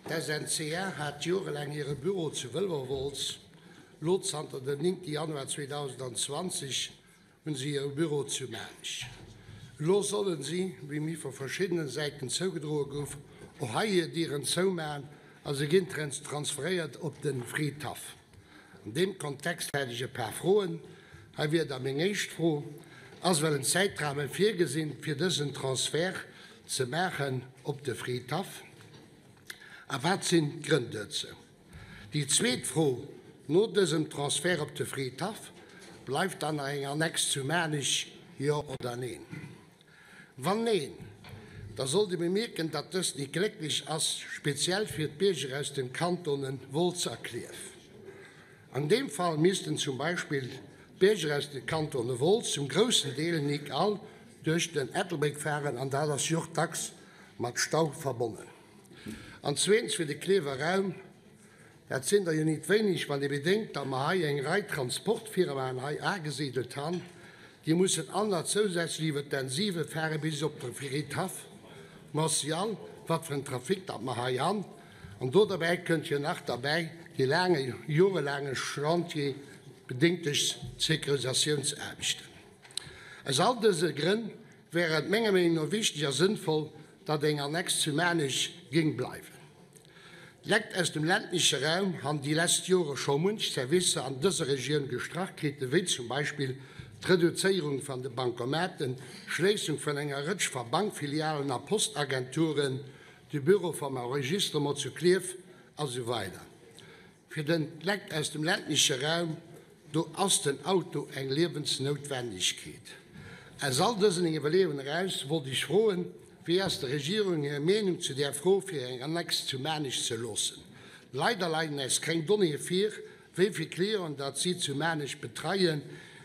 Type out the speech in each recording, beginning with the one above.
D'SNCA hat jorelaang hire Büro zu Wëlwerwolz. Lo, zanter dem 9 Januar 2020, hunn si hire Büro zu Maarnech. Elo sollen si, wéi mir vu verschiddenen Säiten zougedroe gouf, och hei hir Dieren zoumaachen a se ginn transferéiert op de Fridhaff. An deem Kontext hätt ech e paar Froen. Hei wier da meng éischt Fro, Ass well en Zäitrame virgesinn, fir dësen Transfert ze maachen op de Fridhaff? A wat sinn d'Grënn duerzou? Déi zweet Fro, No dësem Transfert op de Fridhaff, bleift dann nach eng Annex zu Maarnech, jo oder neen? Wann neen, da sollt ee bemierken, datt dëst ni glécklech ass, speziell fir d'Bierger aus den Kantonen Wolz a Klierf. An deem Fall missten zum Beispill d'Bierger aus de Kantone Wolz zum groussen Deel, nik all, duerch den Ettelbréck fahren, an dat ass jo och dacks mat Stau verbonnen. An zweetens fir de Klierfer Raum, Dat sinn der jo nit wéineg, wann ee bedenkt, datt mer hei eng Rei Transportfirmaen hei agesidelt han, déi mussen all nach zousätzlech iwwert d'N 7 fare bis op de Fridhaff. Martial, wat fir en Trafic datt mer hei han! An do derbäi kënnt jo nach derbäi dee laange, jorelaange Chantier, bedéngt duerch d'Sécurisatiounsaarbechten. Aus all dëse Grënn wär et menger Meenung no wichteg a sënnvoll, datt eng Annex zu Maarnech géing bleiwen. D'Lekt aus dem ländleche Raum han déi lesst Jore scho munch Servicer an dëser Regioun gestrach kritt, ewéi zum Beispill d'Reduzéierung van de Bancomaten, d'Schléissung vun enger Rëtsch va Bankfilialen a Postagenturen, de Büro vam Enregistrement zu Klierf a sou weider. Fir den Lekt aus dem ländleche Raum, do ass den Auto eng Liewensnoutwendegkeet. Aus all dësen Iwwerleeungen eraus wollt ech froen, Wéi ass der Regierung hir Meenung zu där Fro, fir eng Annex zu Maarnech ze loossen? Leider leien äis keng Donnéeë vir, wéi vill Clienten datt si zu Maarnech betreien,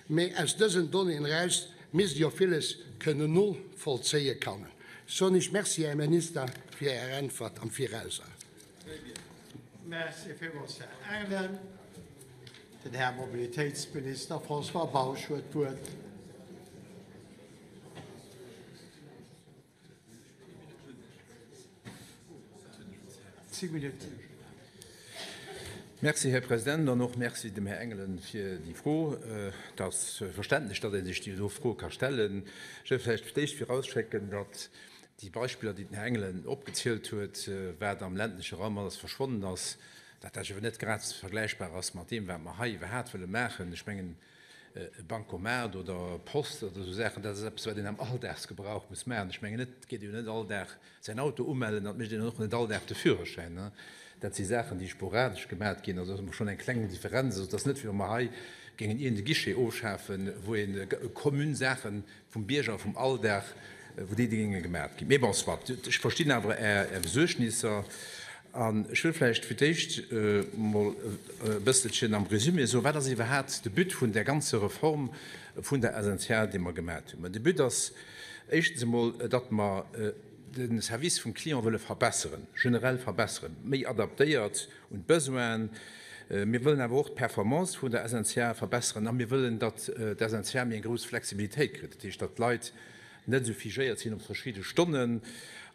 mee aus dësen Donnéeën eraus misst ee jo villes kënnen novollzéie kannen. Ech soen Iech Merci, Här Minister, fir Är Äntwert am Virauser. Merci villmools, Här Engelen. Den Här Mobilitéitsminister François Bausch huet d'Wuert. Zéng Minutten. Merci, Här President, an och Merci dem Här Engelen fir déi Fro. Et ass verständlech, datt ee sech déi do Fro ka stellen. Ech wëll vläicht fir d'éischt virausschécken, datt Déi Beispiller, déi den Här Engelen opgezielt huet, wat am ländleche Raum alles verschwonnen ass, dat dat awer net grad vergläichbar ass mat deem, wat mer hei iwwerhaat wëlle maachen. Ech mengen, e Bancomat oder Post oder esou Saachen, dat ass eppes, wat een am Alldagsgebrauch muss maachen. Ech mengen net, et geet jo net all Dag säin Auto umellen an et mécht een och net all Dag de Führerschäin. Dat si Saachen, déi sporadesch gemaat ginn. Also dat ass schonn eng kleng Differenz. Also et ass net, wéi wa mer hei géingen iergend e Guichet ofschafen, wou ee commun Saachen vum Bierger, vum Alldag, wou déi Dinge gemaat ginn. Mee bon, soit, ech verstinn awer Är Besuergnisser an ech wëll vläicht fir d'éischt emol e bësselchen am Résumé soen, wat ass iwwerhaat de But vun där ganzer Reform vun der SNCA, déi mer gemaat hunn. De But ass éischtens emol, datt mer de Service vum Client wëlle verbesseren, generell verbesseren, méi adaptéiert un d'Besoinen. Mir wëllen awer och d'Performance vun der SNCA verbesseren a mir wëllen, datt d'SNCA méi eng grouss Flexibilitéit kritt, dat heescht, datt d'Leit net esou figéiert sinn op verschidde Stonnen.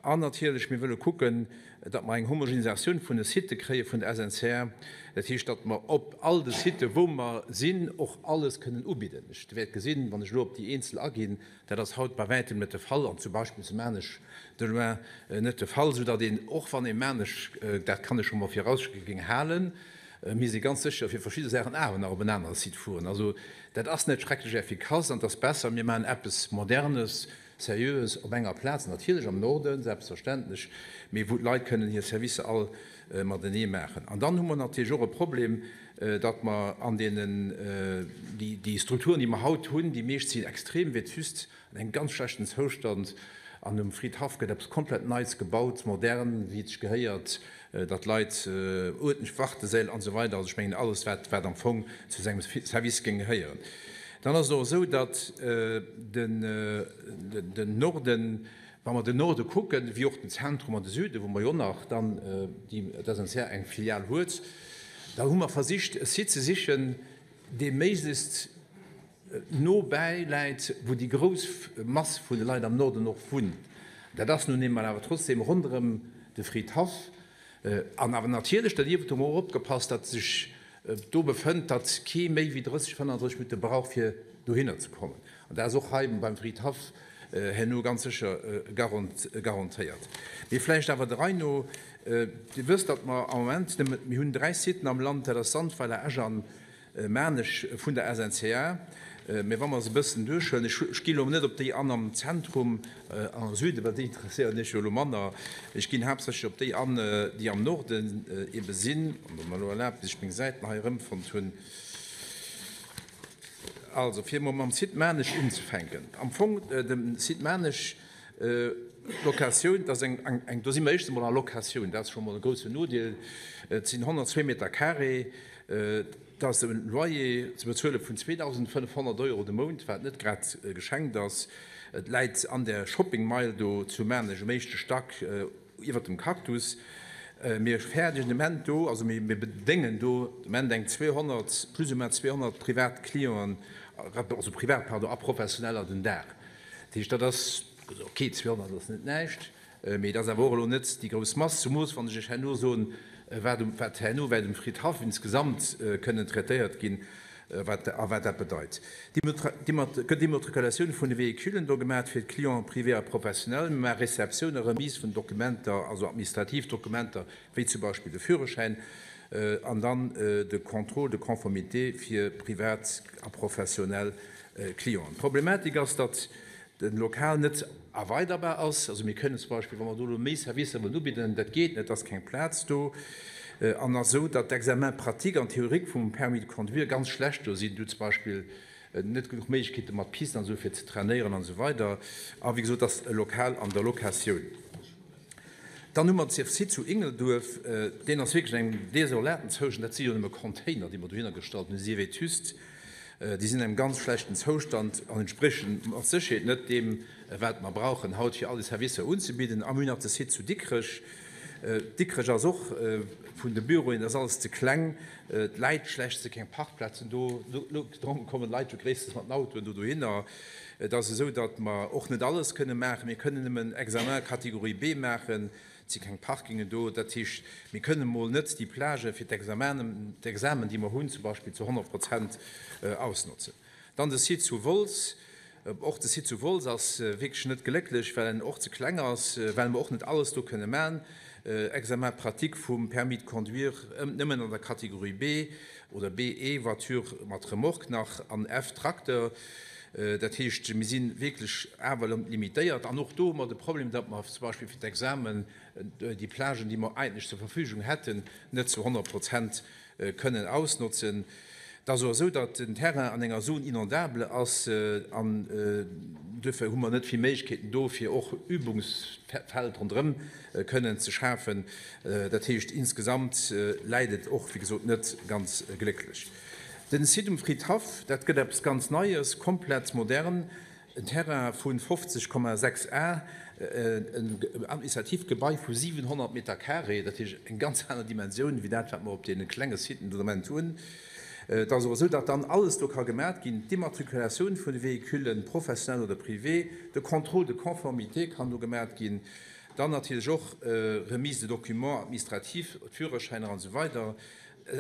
An natierlech, mir wëlle kucken, datt mer eng Homogenisatioun vun de Sitë kréie vun der SNCA, dat heescht, datt mer op all de Sitë wou mer sinn, och alles kënnen ubidden. Ech wäert gesinn, wann ech elo op déi eenzel aginn, Dat ass haut bei wäitem net de Fall an zum Beispill zu Maarnech de loin net de Fall, soudatt een, och wann ee Maarnech, dat kann ech scho mol virausschécken, géing halen, misst ee ganz sécher fir verschidde Saachen awer nach op en anere Site fueren. Also dat ass net schrecklech effikass an et ass besser, mir maachen eppes Modernes, Seriöes op enger Plaz, natierlech am Norden, selbstverständlech, mee wou d'Leit kënnen hir Servicer all matenee maachen. An dann hu mer natierlech och e Problem, datt mer an deenen, déi Strukturen, déi mer haut hunn, déi meescht sinn extrem vétuste, an engem ganz schlechten Zoustand, an um Fridhaff gëtt eppes komplett Neits gebaut, modern, wéi et sech gehéiert, datt d'Leit uerdentlech Wartesäll an esou weider, also ech mengen alles, wat wat am Fong zu esou engem Service géing gehéieren. Dann ass et och esou, datt den den Norden, Wa mer den Norde kucken, wéi och den Zentrum an de Süden, wou mer jo nach dann déi d'SNCA eng Filial huet, da hu mer versicht e Site ze sichen, dee méiglechst no bäi läit, wou déi grouss Mass vun de Leit am Norden och wunnt. Dat ass nun eemol awer trotzdem ronderëm de Fridhaff. An awer natierlech derniewent hu mer och opgepasst, datt sech do befënnt, datt kee méi wéi 30, 35 Minutte brauch fir dohinner ze kommen. An dat ass och hei beim Fridhaff herno ganz sécher garantéiert. Mee vläicht awer der Rei no, Dir wësst, datt mer am Moment nëmme, mir hunn dräi Siten am Land, dat ass Sandweiler, Esch an Maarnech vun der SNCA, mä wa mer se e bëssen duerchhuelen, ech ginn elo net op déi an am Zentrum an am Süden, well déi interesséieren Iech jo elo manner, ech ginn haaptsächlech op déi an, déi am Norden ebe sinn, wann Der mer elo erlaabt, bis ech meng Säiten hei erëmfonnt hunn. Also, fir emol mam Site Maarnech unzefänken. Am Fong, de Site Maarnech, d'Locatioun, dat ass eng, eng, do si mer éischtens emol a Locatioun, dat ass scho mol e groussen Nodeel. Et sinn 102 Meter carré. Et ass e Loyer ze bezuele vun 2.500 Euro de Mount, wat net grad geschenkt ass. Et läit an der Shopping Mile do zu Maarnech um éischte Stack iwwert dem Cactus. Mir fäerdegen de Moment do, also mir bedéngen do de Moment eng 200, plus ou moins 200 privat Clienten, also privat, pardon, a Professioneller den Dag. Dat heescht, dat ass, okay, 200 ass net näischt. Mee et ass awer och elo net déi grouss Mass, zemoos wann ech Iech herno soen, wat um, wat herno wäert um Fridhaff insgesamt kënnen traitéiert ginn, wat a wat dat bedeit. Gëtt d'Immatriculatioun vun de Véhiculen do gemaach fir d'Clienten privé a professionell. Mir maache Receptioun a Remise vun Dokumenter, also administrativ Dokumenter, wéi zum Beispill de Führerschäin, an dann de Contrôle de conformité fir privat a professionell Clienten. D'Problematik ass, datt den Lokal net erweiderbar ass. Also mir kënnen zum Beispill, wa mer do elo méi Servicer wëllen ubidden, dat geet net, et ass keng Plaz do. An ass esou, datt d'Examens pratiques an théoriques vum Permis de conduire ganz schlecht do sinn. Do zum Beispill net genuch Méiglechkeete mat Pisten an esou fir ze trainéieren an esou weider. A wéi gesot, ass e Lokal an der Locatioun. Dann hu mer de Site zu Ingelduerf, deen ass wierklech an engem desolaten Zoustand. Dat si jo nëmme Container, déi mer dohinner gestallt hunn, si vétuste, déi sinn an engem ganz schlechten Zoustand an entspriechen mat Sécherheet net deem, wat mer brauchen haut, fir all déi Servicer unzebidden. A mir hunn nach de Site zu Dikrech. Dikrech ass och vun de Büroen, dat ass alles ze kleng, et läit schlecht, et si keng Parkplazen do, dromm kommen d'Leit jo gréisstens mat den Autoen do dohinner. Et ass esou, datt mer och net alles kënne maachen. Mir kënnen nëmmen Examen Catégorie B maachen. Et si keng Parkingen do. Dat heescht, mir kënnen emol net déi Plagë fir d'Examanen, d'Examen, déi mer hunn, zum Beispill zu 100 Prozent ausnotzen. Dann de Site zu Wolz. Och de Site zu Wolz ass wierklech net glécklech, well en och ze kleng ass, well mer och net alles do kënne maachen. Examen pratique vum Permis de conduire nëmmen an der Catégorie B oder BE, Voiture mat Remorque nach, an F, Tracteur. Dat heescht, mir si wierklech awer limitéiert. An och do hu mer de Problem, datt mer zum Beispill fir d'Examen déi Plagen, déi mer eigentlech zur Verfügung hätten, net zu 100 Prozent kënnen ausnotzen. Et ass och esou, datt den Terrain an enger Zone inondable ass an duerfir hu mer net vill Méiglechkeeten do, fir och Übungsfeld ronderëm kënnen ze schafen. Dat heescht, insgesamt läit et och, wéi gesot, net ganz glécklech. Den Site um Fridhaff, dat gëtt eppes ganz Neies, komplett modern, En Terrain vu 50,6 Ar, en administratiivt Gebai vu 700 Meter carré, dat heescht eng ganz aner Dimensioun wéi dat, wat mer op deene klenge Siten do de Moment hunn. Et ass och esou, datt dann alles do ka gemat ginn, d'Immatriculatioun vun de Véhiculen, professionell oder privé, de Contrôle de conformité kann do gemat ginn, dann natierlech och Remise de documents administratifs, d'Führerschäiner an esou weider,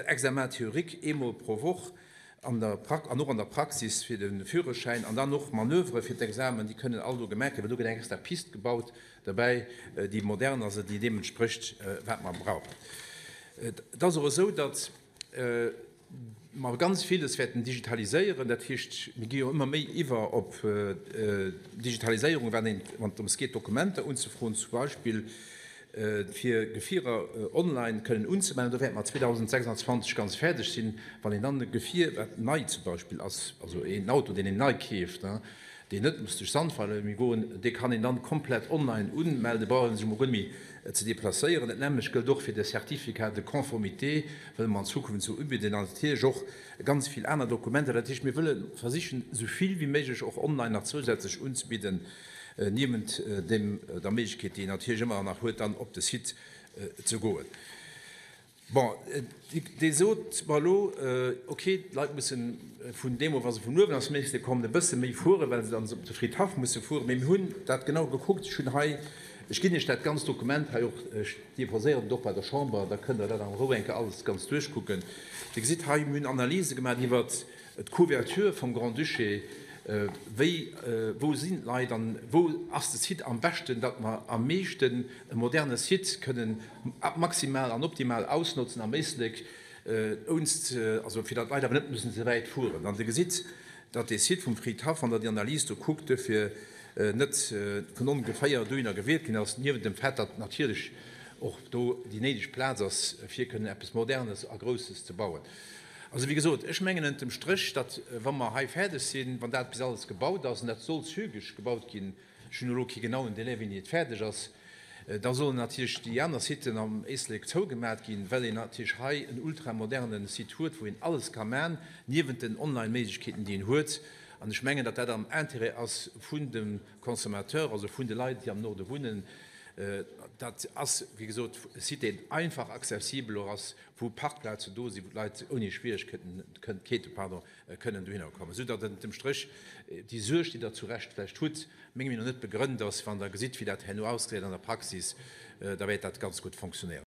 Examen théorique eemol pro Woch. an der Prak an och an der Praxis fir de Führerschäin an dann och Manövere fir d'Examen, déi kënnen all do gemaach ginn, well do gëtt eng extra Pist gebaut derbäi, déi modern ass a déi deem entsprécht, wat mer brauchen. Et ass och esou, datt mer ganz villes wäerten digitaliséieren. Dat heescht, mir gi jo ëmmer méi iwwer op Digitaliséierung, wann et drëms geet, Dokumenter unzefroen zum Beispill. fir Gefierer online kënnen unzemellen. Do wäerte mer 2026 ganz fäerdeg sinn. Wann een dann e Gefier, wat nei zum Beispill ass, also een Auto, deen een nei keeft, deen net muss duerch Sandweiler méi goen, dee kann een dann komplett online unmelden, brauch ee sech emol guer net méi ze deplacéieren. Dat nämmlecht gëllt och fir de Certificat de conformité, wëlle mer an Zukunft esou ubidden an natierlech och ganz vill aner Dokumenter. Dat heescht, mir wëlle versichen, esou vill wéi méiglech och online nach zousätzlech unzebidden. Niewent deem der Méiglechkeet, déi een natierlech ëmmer nach huet, dann op de Site ze goen. Bon, Dir sot mer elo, okay, d'Leit mussen vun deem of, wa se vun uewen aus dem Ministère kommen, e bësse méi fueren, well se dann op de Fridhaff musse fueren. Mee mir hunn dat genau gekuckt. Ech hunn hei. Ech ginn Iech dat ganzt Dokument hei och, ech deposéieren et och bei der Chamber, da kënnt Der dat an Rou eng Kéier alles ganz duerchkucken. Dir gesitt hei, mir hunn Analyse gemaach iwwert d'Couverture vum Grand-Duché, wéi, wou sinn d'Leit an wou ass de Site am beschten, datt mer am meeschten e moderne Site kënnen maximal an optimal ausnotzen am Éislek, ounst, also fir datt d'Leit awer net mussen ze wäit fueren. An Dir gesitt, datt dee Site vum Fridhaff, wann Der déi Analys do kuckt, duerfir net vun ongeféier dohinner gewielt ginn ass, niewent dem Fait, datt natierlech och do déi néideg Plaz ass, fir kënnen eppes Modernes a Grousses ze bauen. Also, wéi gesot, ech mengen ënnert dem Stréch, datt, wa mer hei fäerdeg sinn, wann dat bis alles gebaut ass, an dat soll zügeg gebaut ginn, ech hunn elo kee genauen Délai, wéini et fäerdeg ass, da sollen natierlech déi aner Siten am Éislek zougemat ginn, well een natierlech hei en ultramoderne Site huet, wou een alles ka man, niewent den Online-Méiglechkeeten, déi een huet. An ech mengen, datt dat am Intérêt ass vun dem Consommateur, also vun de Leit, déi am Norde wunnen. Dat ass, wéi gesot, e Site, deen einfach accessibel och ass, wou Parkplazen do sinn, wou d'Leit ouni Schwieregkeete kënnen dohinner kommen, esou datt ënnert dem Stréch déi Suerg, déi Der zu Recht vläicht hutt, menge Meenung no net begrënnt ass. Wann Der gesitt, wéi dat herno ausgesäit an der Praxis, da wäert dat ganz gutt fonctionnéieren.